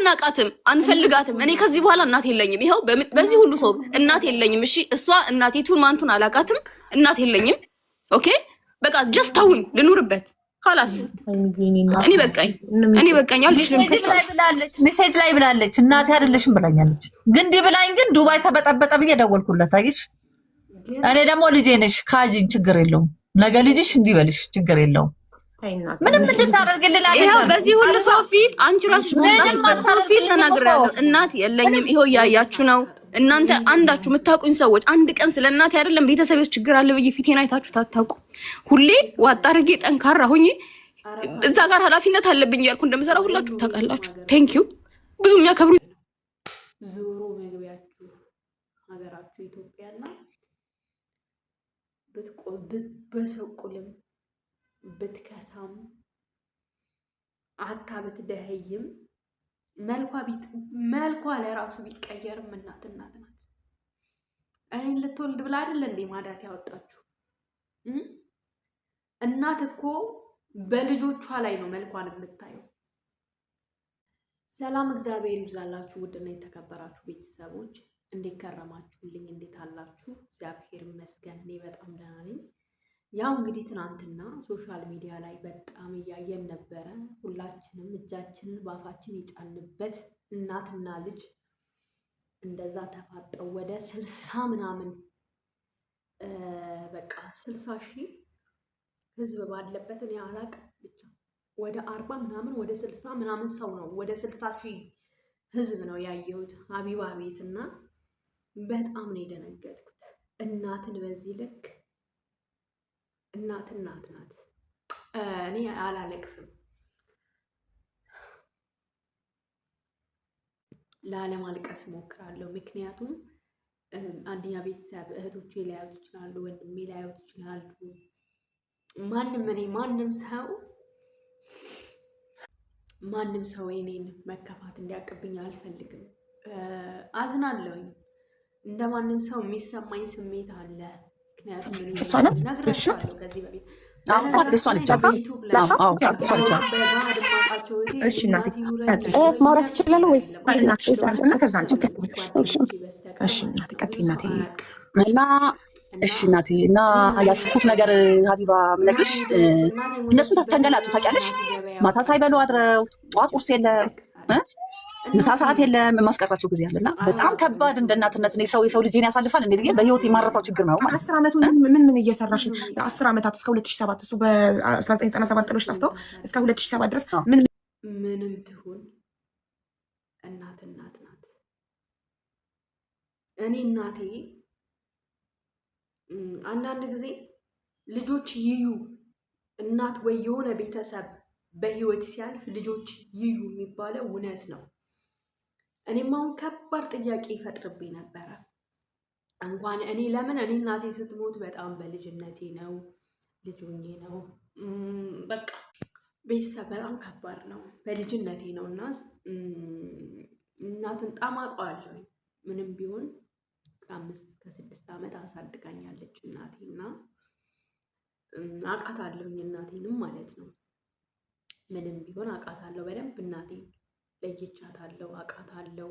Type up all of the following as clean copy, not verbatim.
አናቃትም፣ አንፈልጋትም። እኔ ከዚህ በኋላ እናት የለኝም። ይኸው በዚህ ሁሉ ሰው እናት የለኝም። እሺ፣ እሷ እናቴቱን ማንቱን አላቃትም፣ እናት የለኝም። Okay፣ በቃ just ተውኝ፣ ልኑርበት። خلاص፣ እኔ በቃኝ፣ እኔ በቃኝ። አልችልም። Message ላይ ብላለች፣ message ላይ ብላለች። እናቴ አይደለሽም ብላኛለች። ግን እንዲህ ብላኝ ግን ዱባይ ተበጠበጠ ብዬ ደወልኩለት። አየሽ፣ እኔ ደግሞ ልጄ ነሽ ካጂን ችግር የለውም። ነገ ልጅሽ እንዲህ በልሽ ችግር የለውም። ምንም እንድታደርግልን ይኸው በዚህ ሁሉ ሰው ፊት፣ አንቺ ራስሽ በወጣሽበት ሰው ፊት ተናግሬያለሁ። እናት የለኝም። ይኸው እያያችሁ ነው። እናንተ አንዳችሁ የምታውቁኝ ሰዎች አንድ ቀን ስለ እናቴ አይደለም ቤተሰቤ ውስጥ ችግር አለ ብዬ ፊቴን አይታችሁ ታታውቁ። ሁሌ ዋጣ አድርጌ ጠንካራ ሆኜ እዛ ጋር ኃላፊነት አለብኝ እያልኩ እንደምሰራ ሁላችሁም ታውቃላችሁ። Thank you፣ ብዙ የሚያከብሩ ዞሮ መግቢያችሁ ሀገራችሁ ኢትዮጵያና ብትበሰቁልም ብትከሳም አታ ብትደህይም መልኳ ለራሱ ቢቀየርም እናት እናት ናት። እኔን ልትወልድ ብላ አይደል እንዴ ማዳት ያወጣችሁ? እናት እኮ በልጆቿ ላይ ነው መልኳን የምታየው። ሰላም እግዚአብሔር ይብዛላችሁ። ውድና የተከበራችሁ ቤተሰቦች፣ እንዴት ከረማችሁልኝ? እንዴት አላችሁ? እግዚአብሔር ይመስገን እኔ በጣም ደህና ነኝ። ያው እንግዲህ ትናንትና social media ላይ በጣም እያየን ነበረ። ሁላችንም እጃችንን በአፋችን የጫንበት እናትና ልጅ እንደዛ ተፋጠው ወደ 60 ምናምን፣ በቃ 60,000 ህዝብ ባለበት፣ እኔ አላቅም፣ ብቻ ወደ 40 ምናምን ወደ 60 ምናምን ሰው ነው፣ ወደ 60,000 ህዝብ ነው ያየሁት ሀቢባ ቤት እና በጣም ነው የደነገጥኩት። እናትን በዚህ ልክ፣ እናት እናት ናት። እኔ አላለቅስም፣ ላለማልቀስ ሞክራለሁ። ምክንያቱም አንደኛ ቤተሰብ እህቶቼ ሊያዩት ይችላሉ፣ ወንድሜ ሊያዩት ይችላሉ። ማንም እኔ ማንም ሰው የኔን መከፋት እንዲያውቅብኝ አልፈልግም። አዝናለሁኝ። እንደ ማንም ሰው የሚሰማኝ ስሜት አለ። ምክንያቱም እኔ ነግራቸዋለሁ ከዚህ በፊት እሺ እናቴ። ማውራት ይችላሉ ወይስ? እና ከዛ አንቺ፣ እሺ እናቴ ቀጥይ እናቴ። እና እሺ እናቴ፣ እና ያስኩት ነገር ሀቢባ የምነግርሽ እነሱን ተንገላጡ ታውቂያለሽ። ማታ ሳይበሉ አድረው ጠዋት ቁርስ የለም፣ ምሳ ሰዓት የለም፣ የማስቀራቸው ጊዜ አለና በጣም ከባድ። እንደ እናትነት እኔ ሰው የሰው ልጅን ያሳልፋል እንደ ብዬ በህይወት የማረሳው ችግር ነው ማለት። 10 ዓመቱ ምን ምን እየሰራሽ፣ 10 ዓመታት እስከ 2007፣ እሱ በ1997 ጥሎሽ ጠፍቶ እስከ 2007 ድረስ ምን ምንም ትሁን እናት እናት ናት። እኔ እናቴ አንዳንድ ጊዜ ልጆች ይዩ እናት ወይ የሆነ ቤተሰብ በህይወት ሲያልፍ ልጆች ይዩ የሚባለው እውነት ነው። እኔም አሁን ከባድ ጥያቄ ይፈጥርብኝ ነበረ። እንኳን እኔ፣ ለምን እኔ እናቴ ስትሞት በጣም በልጅነቴ ነው፣ ልጅ ሆኜ ነው። በቃ ቤተሰብ በጣም ከባድ ነው። በልጅነቴ ነው እና እናትን ጣም አውቀዋለሁ። ምንም ቢሆን እስከ 5 እስከ 6 ዓመት አሳድጋኛለች እናቴ እና አውቃታለሁኝ እናቴንም ማለት ነው። ምንም ቢሆን አውቃታለሁ፣ በደንብ እናቴ ለይቻታለሁ፣ አውቃታለሁ።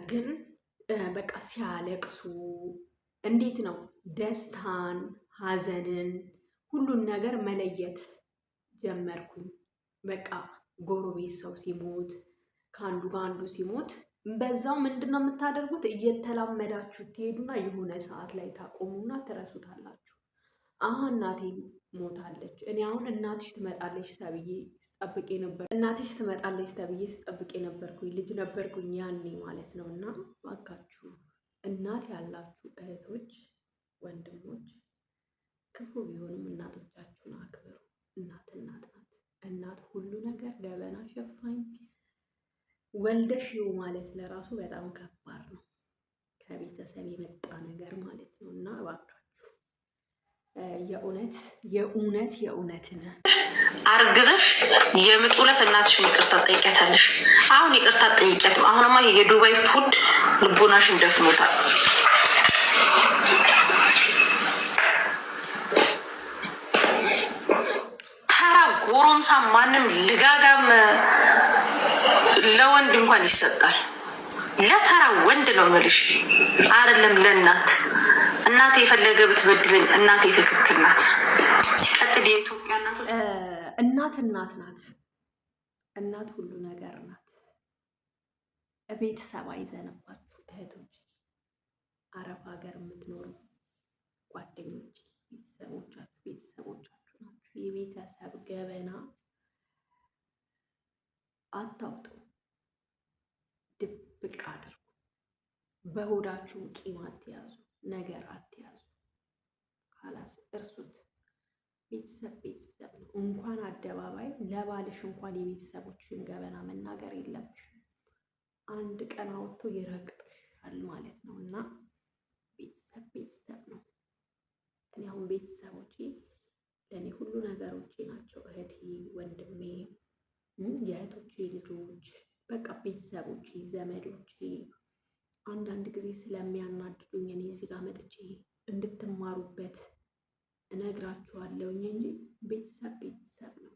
ግን በቃ ሲያለቅሱ እንዴት ነው ደስታን፣ ሀዘንን ሁሉን ነገር መለየት ጀመርኩኝ። በቃ ጎረቤት ሰው ሲሞት፣ ከአንዱ ጋር አንዱ ሲሞት በዛው ምንድን ነው የምታደርጉት? እየተላመዳችሁ ትሄዱና የሆነ ሰዓት ላይ ታቆሙና ትረሱታላችሁ። አሀ እናቴ ሞታለች። እኔ አሁን እናትሽ ትመጣለች ተብዬ ስጠብቅ ነበር። እናትሽ ትመጣለች ተብዬ ስጠብቅ ነበርኩኝ፣ ልጅ ነበርኩኝ ያኔ ማለት ነው። እና እባካችሁ እናት ያላችሁ እህቶች፣ ወንድሞች፣ ክፉ ቢሆንም እናቶቻችሁን አክብሩ። እናት እናት ናት። እናት ሁሉ ነገር፣ ገበና ሸፋኝ፣ ወልደሽው ማለት ለራሱ በጣም ከባድ ነው። ከቤተሰብ የመጣ ነገር ማለት ነው። እና እባካችሁ የእውነት የእውነት የእውነትን አርግዘሽ የምጥ ዕለት እናትሽን ይቅርታ ትጠይቂያታለሽ። አሁን ይቅርታ ትጠይቂያትም። አሁንማ የዱባይ food ልቦናሽን ደፍኖታል። ተራ ጎረምሳ ማንም ልጋጋም። ለወንድ እንኳን ይሰጣል። ለተራ ወንድ ነው የምልሽ፣ አይደለም ለእናት። እናቴ የፈለገ ብትበድለኝ እናቴ ትክክል ናት። ሲቀጥል የኢትዮጵያ እናቶች እናት እናት ናት። እናት ሁሉ ነገር ናት። ቤተሰብ አይዘንባችሁ እህቶች፣ አረብ ሀገር የምትኖሩ ጓደኞች፣ ቤተሰቦቻችሁ ቤተሰቦቻችሁ ናችሁ። የቤተሰብ ገበና አታውጡ፣ ድብቅ አድርጉ። በሆዳችሁም ቂም አትያዙ፣ ነገር አትያዙ። خلاص እርሱት። ቤተሰብ ቤተሰብ ነው። እንኳን አደባባይ ለባልሽ እንኳን የቤተሰቦችሽን ገበና መናገር የለብሽም። አንድ ቀን አወጥቶ ይረግጥሻል ማለት ነው። እና ቤተሰብ ቤተሰብ ነው። እኔ አሁን ቤተሰቦቼ ለእኔ ሁሉ ነገሮቼ ናቸው። እህቴ፣ ወንድሜ፣ የእህቶቼ ልጆች፣ በቃ ቤተሰቦቼ፣ ዘመዶቼ አንዳንድ ጊዜ ስለሚያናድዱኝ እኔ እዚህ ጋር መጥቼ እንድትማሩበት እነግራችኋለሁኝ እንጂ ቤተሰብ ቤተሰብ ነው።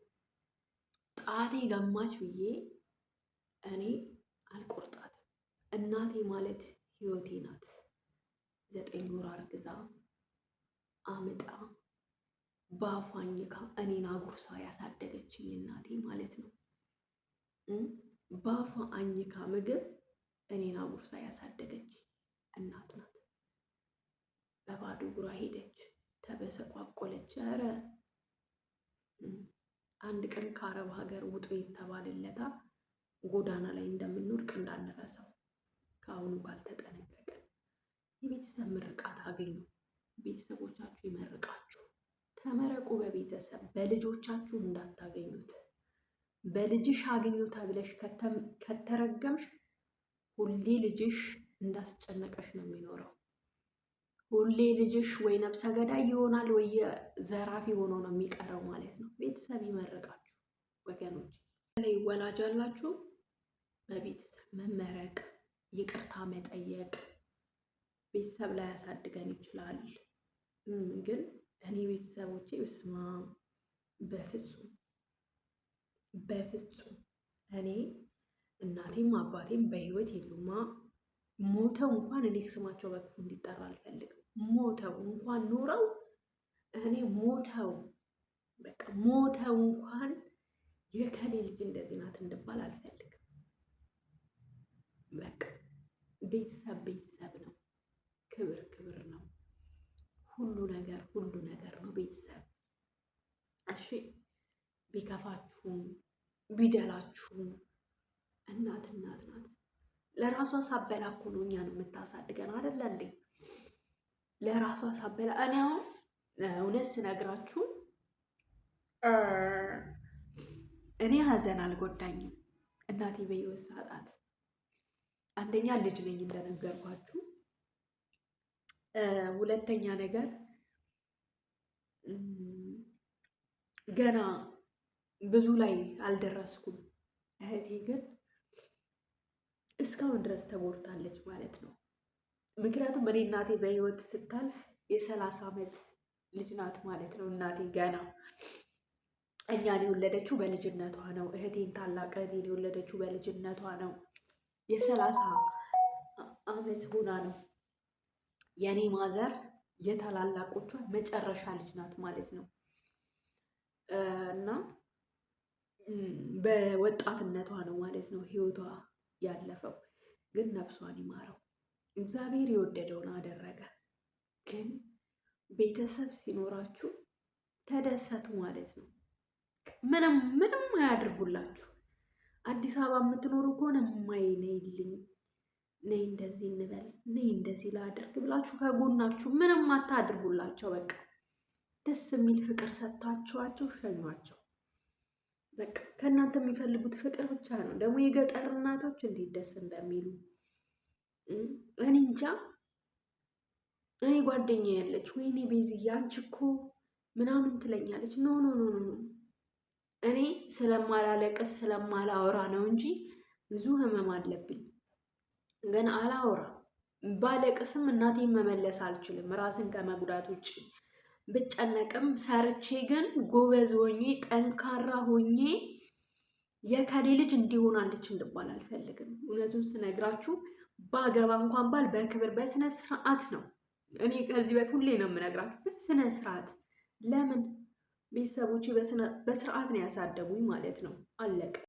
ጣቴ ገማች ብዬ እኔ አልቆርጣትም። እናቴ ማለት ህይወቴ ናት። 9 ወር አርግዛ አምጣ በአፏ አኝካ እኔን አጉርሳ ያሳደገችኝ እናቴ ማለት ነው። በአፏ አኝካ ምግብ እኔን አጉርሳ ያሳደገች እናት ናት። በባዶ እግሯ ሄደች፣ ተበሰቋቆለች። ኧረ አንድ ቀን ከአረብ ሀገር ውጡ የተባለለታ ጎዳና ላይ እንደምንወድቅ እንዳንረሳው ከአሁኑ ካልተጠነቀቅን። የቤተሰብ ምርቃት አግኙ። ቤተሰቦቻችሁ ይመርቃችሁ። ተመረቁ በቤተሰብ በልጆቻችሁ እንዳታገኙት። በልጅሽ አግኙ ተብለሽ ከተረገምሽ ሁሌ ልጅሽ እንዳስጨነቀሽ ነው የሚኖረው። ሁሌ ልጅሽ ወይ ነብሰ ገዳይ ይሆናል ወይ ዘራፊ ሆኖ ነው የሚቀረው ማለት ነው። ቤተሰብ ይመርቃችሁ ወገኖች። ላይ ወላጅ አላችሁ፣ በቤተሰብ መመረቅ፣ ይቅርታ መጠየቅ። ቤተሰብ ላይ ያሳድገን ይችላል፣ ግን እኔ ቤተሰቦቼ ብስማ በፍጹም በፍጹም እኔ እናቴም አባቴም በህይወት የሉማ። ሞተው እንኳን እኔ ስማቸው በክፉ እንዲጠራ አልፈልግም። ሞተው እንኳን ኖረው እኔ ሞተው በቃ ሞተው እንኳን የከሌ ልጅ እንደዚህ ናት እንድባል አልፈልግም። በቃ ቤተሰብ ቤተሰብ ነው። ክብር ክብር ነው። ሁሉ ነገር ሁሉ ነገር ነው ቤተሰብ። እሺ ቢከፋችሁም ቢደላችሁም እናት እናት ናት። ለራሷ ሳበላ እኮ ነው እኛን የምታሳድገን አይደለ እንዴ? ለራሷ ሳበላ። እኔ አሁን እውነት ስነግራችሁ እኔ ሀዘን አልጎዳኝም። እናቴ በህይወት ሳጣት አንደኛ ልጅ ነኝ እንደነገርኳችሁ፣ ሁለተኛ ነገር ገና ብዙ ላይ አልደረስኩም። እህቴ ግን እስካሁን ድረስ ተጎድታለች ማለት ነው። ምክንያቱም እኔ እናቴ በህይወት ስታልፍ የ30 ዓመት ልጅ ናት ማለት ነው። እናቴ ገና እኛን የወለደችው በልጅነቷ ነው። እህቴን ታላቅ እህቴን የወለደችው በልጅነቷ ነው። የ30 ዓመት ሆና ነው። የእኔ mother የታላላቆቿ መጨረሻ ልጅ ናት ማለት ነው እና በወጣትነቷ ነው ማለት ነው ህይወቷ ያለፈው። ግን ነፍሷን ይማረው እግዚአብሔር የወደደውን አደረገ። ግን ቤተሰብ ሲኖራችሁ ተደሰቱ ማለት ነው። ምንም ምንም አያድርጉላችሁ። አዲስ አበባ የምትኖሩ ከሆነ እማዬ ነይልኝ፣ ነይ እንደዚህ እንበል፣ ነይ እንደዚህ ላድርግ ብላችሁ ከጎናችሁ ምንም አታድርጉላቸው። በቃ ደስ የሚል ፍቅር ሰጥታችኋቸው ሸኟቸው። በቃ ከእናንተ የሚፈልጉት ፍቅር ብቻ ነው። ደግሞ የገጠር እናቶች እንዴት ደስ እንደሚሉ እኔ እንጃ። እኔ ጓደኛ ያለች ወይኔ ቤዝዬ አንቺ እኮ ምናምን ትለኛለች። No, no, no, no፣ እኔ ስለማላለቅስ ስለማላወራ ነው እንጂ ብዙ ህመም አለብኝ፣ ግን አላወራ። ባለቅስም እናቴን መመለስ አልችልም ራስን ከመጉዳት ውጭ። ብጨነቅም ሰርቼ ግን ጎበዝ ሆኜ ጠንካራ ሆኜ የከሌ ልጅ እንዲሆናለች እንድባል አልፈልግም። እውነቱን ስነግራችሁ ባገባ እንኳን ባል በክብር በስነ ስርዓት ነው። እኔ ከዚህ በፊት ሁሌ ነው የምነግራችሁ፣ በስነ ስርዓት። ለምን ቤተሰቦቼ በስርዓት ነው ያሳደጉኝ ማለት ነው። አለቀ።